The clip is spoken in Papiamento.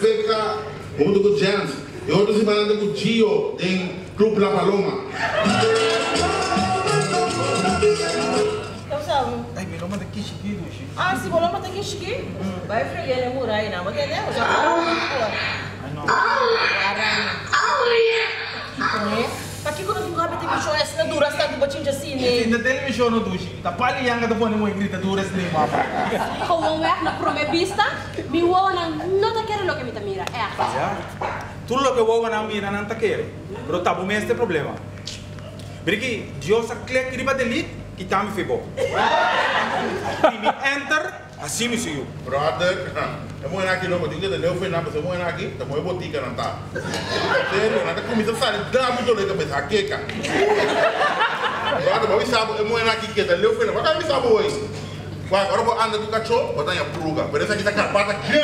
Feka huntu ku Jens e otro siman nan ta ku Gio den Club La Paloma. Ay, mi lomba ta kishikí, dushi. Ah, si bo lomba ta kishikí, bai freg'é na e muraya nan. Bo tende? Bo ta Ay, no. Kiko, he? Pakiko no tin ku habita mishon asina duru hasta ku bo chincha asina? Si na televishon no, dushi. Ta pali yanga ta pone moe grita duru asina ei, mama. Gewoonweg na prome bista, mi wowonan no ta kere loke mi ta mira, echt. Ya. Tur loke wowonan mira nan ta kere. Pero ta bo mes ta e problema. Briki, Dios a klek riba delete, kita mi fe bo. Primi enter, hasi mi su yu. Brother, e muhernan aki no, bo tin ku ta leu fe nan, pasobra e muhernan aki ta moe botika nan ta. Serio, nan ta kuminsá sali dami dolor di kabes, hakeka. Brother, bo a bisa bo e muhernan aki ke ta leu fe nan, wak a bisa bo hoy? Wak, ora bo anda ku kachó, bo ta haña pruga, pero esaki ta karpata grip.